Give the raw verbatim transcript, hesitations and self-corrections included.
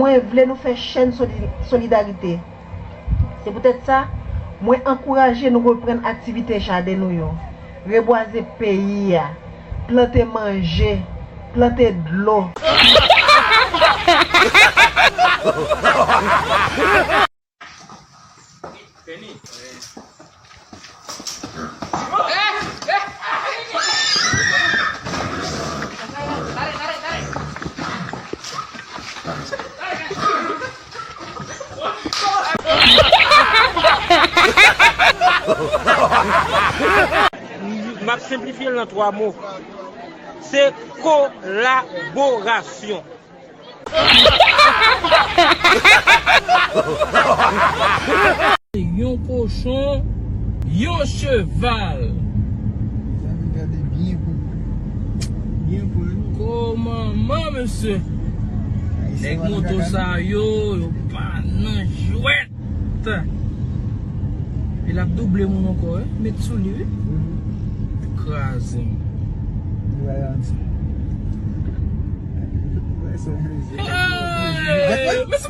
Mwen vle nou fè chèn soli-, solidarite. Se poutèt sa, mwen ankouraje nou reprann aktivite jaden nou yo, rebwaze peyi a, plante manje, plante dlo. M ap senplifye l nan twa mo. Se kolaborasyon. Yon kochon, yon cheval. Sa vin gade byen pou byen pou nou. Kòmanman, mesye. Nèg moto sa yo, yo pa nan jwèt. Epi l ap double moun ankò, wi. Met sou li, wi. Kraze m. Hey, mesye,